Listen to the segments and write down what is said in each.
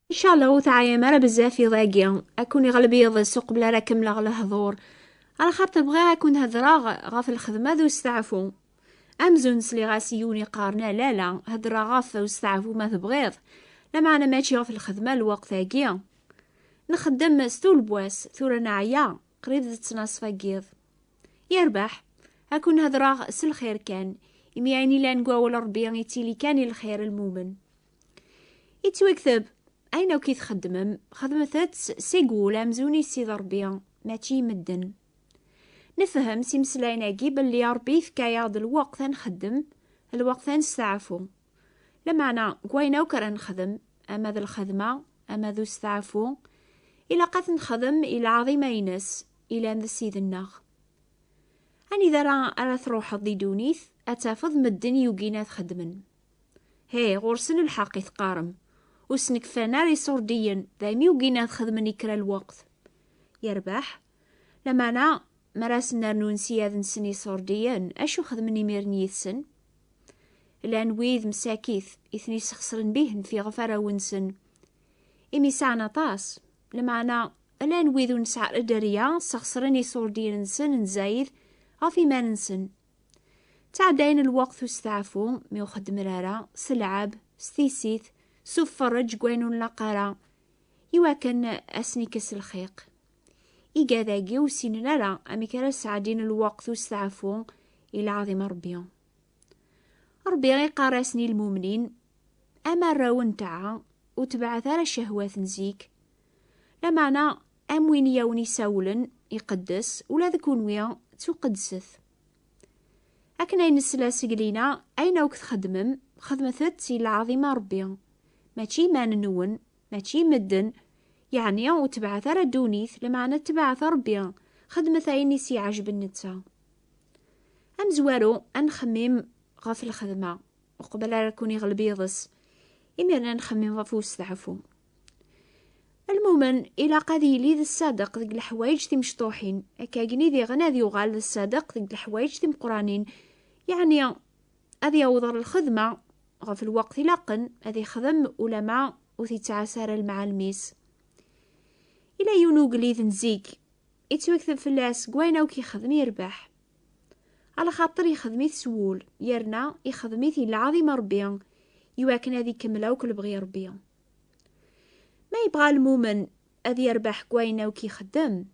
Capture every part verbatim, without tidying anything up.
Ncallah ur teɛyam ara bezzaf iḍ-agi, ad ken-iɣleb yiḍes uqbel ara kemmleɣ lehdur, ala xaṭer bɣiɣ ad ken-hedreɣ ɣef lxedma d usteɛfu. Amzun sliɣ-as i yiwen iqqaren: "A lala, hedreɣ ɣef usteɛfu ma tebɣiḍ, lameɛna mačči ɣef lxedma lweqt-agi. Nxeddem s tulbwas, tura neɛya, qrib d ttnaṣfa n yiḍ." Yerbeḥ, ad ken-hedreɣ s lxir kan, imi ayen ilan deg wawal Ṛebbi yettili kan i lxir n lmumen. Yettwakteb, ayen akk i txeddmem, xedmet-t seg wul amzun i Sidi Ṛebbi, mačči i medden. Nefhem s imeslayen-agi belli Ṛebbi yefka-yaɣ-d lweqt ad nxeddem, lweqt ad nesteɛfu. Lameɛna, deg wayen akk ara nexdem, ama d lxedma, ama d usteɛfu, ilaq ad t-nexdem i lɛaḍima-ines, ilan d Ssid-nneɣ. Anida ara, ara truḥeḍ di ddunit, ad tafeḍ medden yugin ad xedmen. He, ɣur-sen lḥeqq i teqqarem. Ur sen-kfan ara iṣurdiyen, daymi ugin ad xedmen i kra lweqt. Yerbeḥ, lameɛna, mi ara sen-rnun siyad-nsen iṣurdiyen, acu xedmen imiren yid-sen? Llan wid msakit i ten-isexṣren bihen f iɣef arraw-nsen, imi sɛan aṭas. Lameɛna, llan wid ur nesɛi ara dderya, sexṣren iṣurdiyen-nsen n zzayed ɣef iman-nsen. Ttɛeddayen lweqt usteɛfu, mi ur xeddmen ara, s lɛeb, s tissit, s uferreǧ deg wayen ur nlaq ara, iwakken ad sen-ikkes lxiq. Igad-agi ur ssinen ara amek ara sɛeddin lweqt usteɛfu i lɛaḍima Ṛebbi. Ṛebbi iqqar-asen i lmumnin: "Am arraw n ṭṭaɛa, ur tebɛet ara ccehwat n zik. Lameɛna, am win i awen-isawlen, iqeddes, ula d kunwi, ttuqeddset." Akken ay nesla seg lina, ayen akk txeddmem, xedmet-t i lɛaḍima Ṛebbi, mačči iman-nwen, mačči i medden, yeɛni ur tebɛet ara ddunit, lameɛna tebɛet Ṛebbi, xedmet ayen i s-iɛejben netta. Amezwaru, ad nxemmim ɣef lxedma, uqbel ara ken-iɣleb yiḍes, imiren ad nxemmim ɣef usteɛfu. Lmumen ilaq ad yili d ṣṣadeq deg leḥwayeǧ timecṭuḥin, akkagni diɣen ad yuɣal d ṣṣadeq deg leḥwayeǧ timeqqranin, yeɛni ad yaweḍ ɣer lxedma ɣef lweqt ilaqen, ad ixdem ulama ur t-ittɛas ara lemɛalem-is. Ila yiwen ugellid n zik, ittwakteb fell-as deg wayen akk ixdem yerbeḥ. Ala xaṭer ixdem-it s wul, yerna ixdem-it i lɛaḍima Ṛebbi, iwakken ad ikemmel akk lebɣi Ṛebbi. Ma yebɣa lmumen ad yerbeḥ deg wayen akk ixeddem,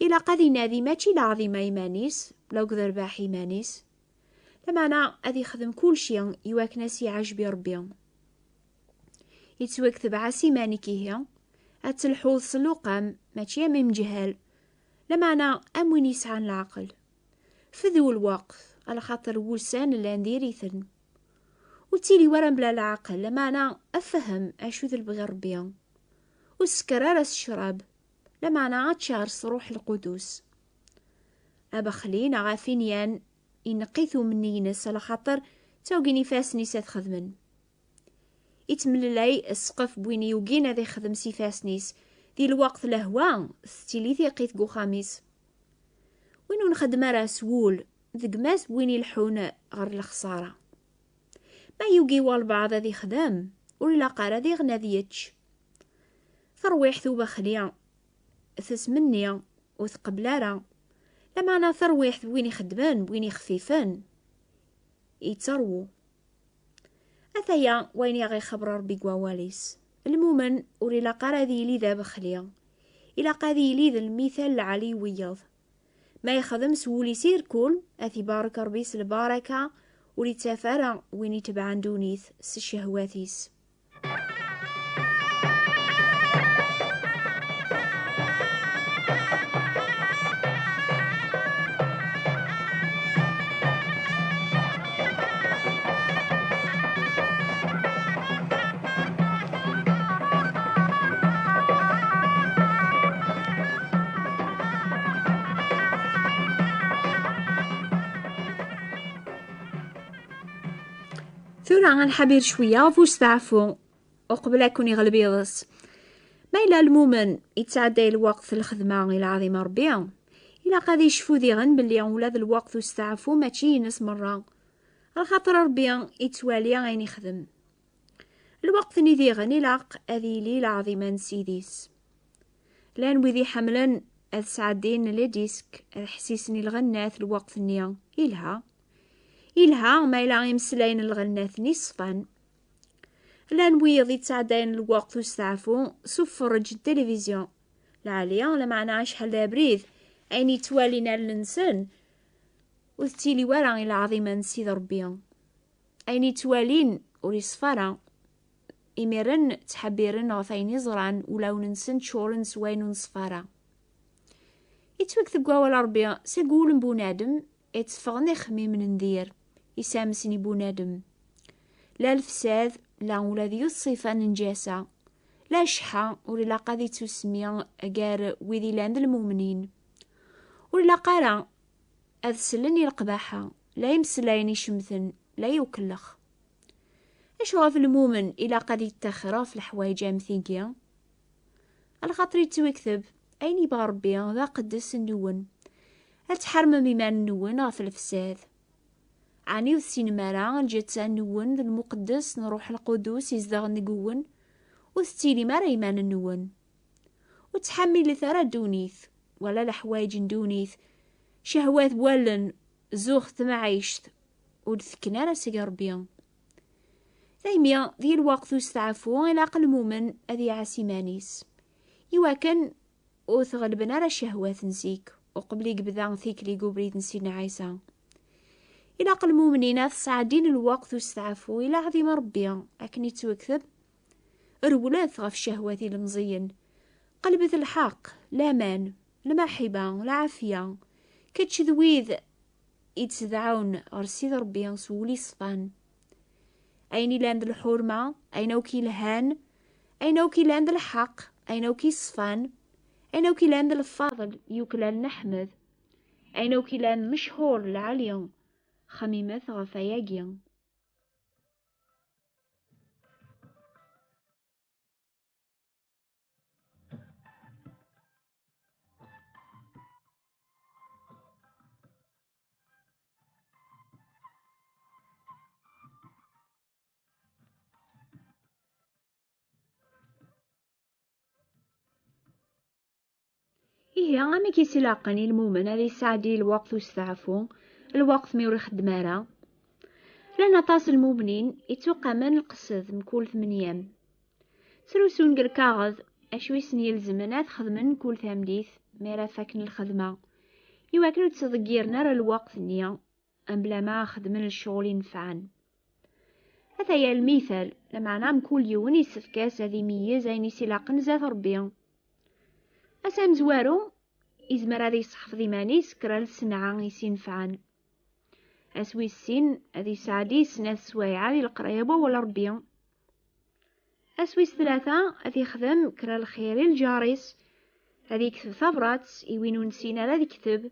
ilaq ad inadi mačči lɛaḍima iman-is, la akked rrbeḥ iman-is, lameɛna ad ixdem kulci iwakken ad s-iɛejbi Ṛebbi. Yettwakteb: "Ɛas iman-ik ihi, ad telḥuḍ s lluqam, mačči am imǧehal, lameɛna am win yesɛan leɛqel. Fdu lweqt, ala xaṭer wussan llan diri-ten. Ur ttili wara mebla leɛqel, lameɛna afhem acu d lebɣi Ṛebbi. Ur sekker ara s ccrab, lameɛna ad tcaṛ s Ṛuḥ Lqudus." Abexli neɣ afinyan ineqq-it umenni-ines, ala xaṭer ttawgin ifassen-is ad xedmen. Ittemlellay ssqef n win yugin ad ixdem s ifassen-is. Di lweqt lehwa, tettili tiqit deg uxxam-is. Win ur nxeddem ara s wul, d gma-s n win ileḥḥun ɣer lexṣara. Ma yugi walbeɛḍ ad ixdem, ur ilaq ara diɣen ad yečč. Tarwiḥt ubexli tesmenni, ur tqebbel ara. Lameɛna tarwiḥt n win ixeddmen, n win ixfifen, itterwu. Ataya wayen i aɣ-ixebber Ṛebbi deg wawal-is. Lmumen ur ilaq ara ad yili d abexli. Ilaq ad yili d lmital lɛali i wiyeḍ. Ma yexdem s wul-is irkul, ad t-ibarek Ṛebbi s lbaraka ur ittaf ara win itebɛen ddunit s ccehwat-is. Tura ad nḥader cwiya ɣef usteɛfu uqbel ad ken-iɣleb yiḍes. Ma yella lmumen yettɛedday lweqt s lxedma i lɛaḍima Ṛebbi, ilaq ad yecfu diɣen belli ula d lweqt usteɛfu mačči ines merra, axaṭer Ṛebbi yettwali ayen ixdem. Lweqt-nni diɣen ilaq ad yili lɛaḍima n Ssid-is. Llan wid iḥemmlen ad sɛeddin les disques, ad ḥessisen i lɣennat lweqt-nni. Ilha. Ilha ma yella imeslayen n lɣennat-nni ṣfan. Llan wiyeḍ yettɛeddayen lweqt usteɛfu s uferreǧ n tilivizyu. Lɛali, lameɛna acḥal d abrid, ayen yettwalin allen-nsen, ur tettili wara i lɛaḍima n Sidi Ṛebbi. Ayen yettwalin ur yeṣfa ara. Imiren ttḥebbiren ɣef ayen i ẓran, ulawen-nsen ččuren s wayen ur neṣfa ara. Yettwakteb deg wawal Ṛebbi, seg wul n bunadem i tteffɣen ixemmimen n dir, isamsen i bunadem. La lefsad, la ula d yiwet ṣṣifa n nǧasa, la cceḥḥa ur ilaq ad ittusemmi gar wid ilan d lmumnin. Ur ilaq ara ad sellen i leqbaḥa, la imeslayen icemten, la i ukellex. Acu ɣef lmumen ilaq ad yettaxer ɣef leḥwayeǧ am tigi? Alaxaṭer yettwikteb, ayen yebɣa Ṛebbi d aqeddes nwen. Ad tḥermem iman-nwen ɣef lefsad. Ɛni ur tessinem ara lǧetta-nwen d lmuqeddes n Ṛuḥ Lqudus izedɣen deg-wen? Ur tettilim ara iman-nwen. Ur ttḥammilet ara ddunit, wala leḥwayeǧ n ddunit, cehwat n wallen, zzuɣ n temɛict, ur d-tekken ara seg Ṛebbi. Daymi, di lweqt usteɛfu, ilaq lmumen ad iɛas iman-is, iwakken ur t-ɣelben ara ccehwat n zik, uqbel i yebda tikli deg ubrid n Sidna Ɛisa. Ilaq lmumnin ad sɛeddin lweqt usteɛfu i leɛḍima Ṛebbi, akken ittwekteb: Rewlet ɣef ccehwat ilemẓiyen, qelbet lḥeqq, laman, lmaḥiba, lɛafya, kečč d wid i d-tedɛun ɣer Sidi Ṛebbi s wul iṣfan. Ayen ilan d lḥurma, ayen akk ilhan, ayen akk ilan d lḥeqq, ayen akk iṣfan, ayen akk ilan d lfaḍel yuklal neḥmed, ayen akk ilan mechuṛ lɛali, xemmimet ɣef ayagi. Ihi, amek i s-ilaqen i lmumen ad yesɛeddi lweqt usteɛfu, lweqt mi ur ixeddem ara? Llan aṭas n lmumnin ittuqamen lqesd mkul tmenyam. Ttrusun deg lkaɣeḍ acu i sen-ilezmen ad xedmen mkul tameddit mi ara faken lxedma, iwakken ur ttḍeggiren ara lweqt-nni, mebla ma xedmen lecɣel inefɛen. Ataya lmital, lameɛna mkul yiwen issefk-as ad imeyyez ayen i s-ilaqen zdat Ṛebbi. Ass amezwaru, izmer ad yesseḥfeḍ iman-is kra n lsenɛa i s-inefɛen. Ass wis sin, ad yesɛeddi snat sswayeɛ di leqraya n wawal Ṛebbi. Ass wis tlata, ad yexdem kra n lxir i lǧar-is, ad yekteb tabrat i win ur nessin ara ad yekteb,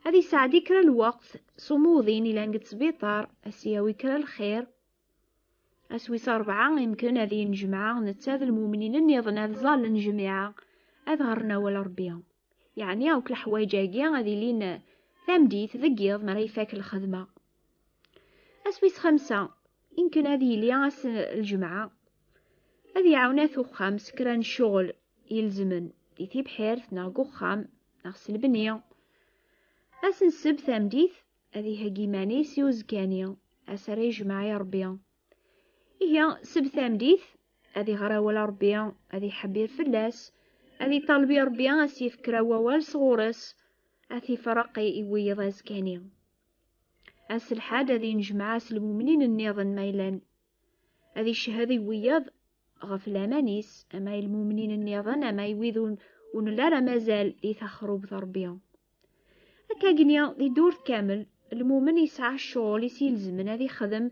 ad yesɛeddi kra n lweqt s umuḍin ilan deg ttbiṭar, ad s-yawi kra n lxir. Ass wis ṛebɛa, imken ad yenjemɛa netta d lmumnin nniḍen ad ẓallen jmiɛa, ad ɣren awal Ṛebbi. Yeɛni akk leḥwayeǧ-agi ad ilin tameddit deg yiḍ mi ara ifak lxedma. Ass wis xemsa, imken ad yili ass n lǧemɛa, ad iɛawen at uxxam s kra n ccɣel ilezmen di tibḥirt neɣ deg uxxam neɣ s lebni. Ass n ssebt tameddit, ad iheggi iman-is i uzekka-nni, ass ara yejmeɛ i Ṛebbi. Ihi, ssebt tameddit, ad iɣer awal Ṛebbi, ad iḥebbir fell-as, ad iṭaleb i Ṛebbi ad s-yefk kra n wawal sɣur-s, ad t-ifreq i, i wiyeḍ azekka-nni. Ass lḥad ad injemɛa s lmumnin nniḍen ma yellan. Ad icehhed i wiyeḍ ɣef laman-is, ama i lmumnin nniḍen, ama i wid ur, ur nelli ara mazal di taxrubt Ṛebbi. Akkagni, di ddurt kamel, lmumen yesɛa ccɣel i s-ilezmen ad ixdem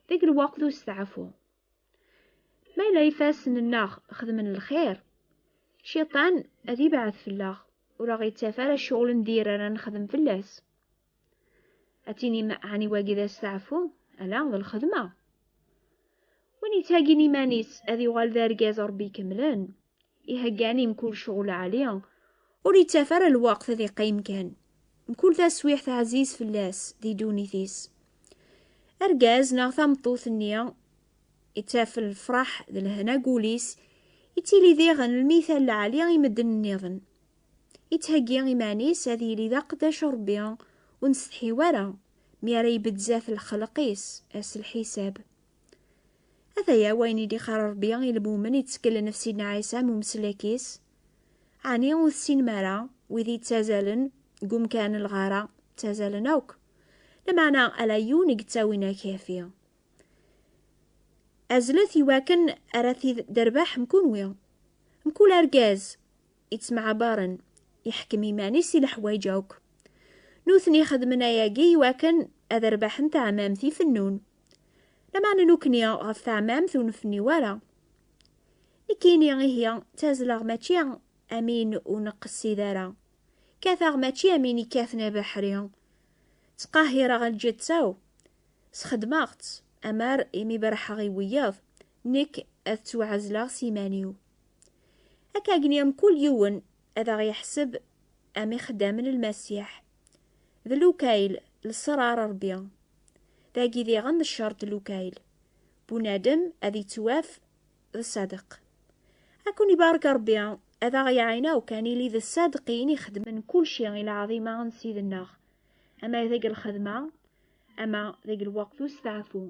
deg lweqt usteɛfu. Ma yella ifassen-nneɣ xedmen lxir, Cciṭan ad ibɛed fell-aɣ, ur aɣ-yettaf ara ccɣel n dir ara nexdem fell-as. Ad tinim, ɛni wagi d asteɛfu? Ala, d lxedma. Win yettagin iman-is ad yuɣal d argaz Ṛebbi ikemlen, iheggan i mkul ccɣel ɛali, ur yettaf ara lweqt ad iqqim kan. Mkul taswiɛt ɛziz fell-as di ddunit-is. Argaz neɣ tameṭṭut-nni ittaf lefraḥ d lehna n wul-is, ittili diɣen lmital lɛali i medden nniḍen. Ittheggi iman-is ad yili d aqeddac n Ṛebbi, ur nsetḥi wara mi ara ibedd zdat lxelq-is ass lḥisab. Ataya wayen i d-ixar Ṛebbi i lmumen itteklen ɣef Sidna Ɛisa am umeslak-is. Ɛni ur tessinem ara wid yettazalen deg umkan n lɣara, ttazalen akk? Lameɛna ala yiwen i yettawin akafi. Azlet iwakken ara t-id-derbaḥem kunwi. Mkul argaz ittemɛabaren iḥkem iman-is i leḥwayeǧ akk. Nutni xedmen ayagi iwakken ad rbaḥen taɛmamt ifennun. Lameɛna nekkni ɣef taɛmamt ur nfenni wara. Nekkini ihi ttazzleɣ mačči am win ur nqessid ara. Kkateɣ mačči am win ikkaten abeḥri. Ttqahireɣ lǧetta-w. Sxedmeɣ-tt, amar imi berrḥeɣ i wiyaḍ, nekk ad ttwaɛezleɣ s iman-iw. Akkagni mkul yiwen ad aɣ-yeḥseb am ixeddamen n Lmasiḥ. D lukayl, lesrar Ṛebbi. Dagi diɣen d ccerṭ n lukayl. Bunadem ad yettwaf d ṣṣadeq. Ad ken-ibarek Ṛebbi, ad aɣ-iɛin akk ad nili d ṣṣadeqin ixeddmen kulci i lɛaḍima n Ssid-nneɣ, ama deg lxedma, ama deg lweqt usteɛfu.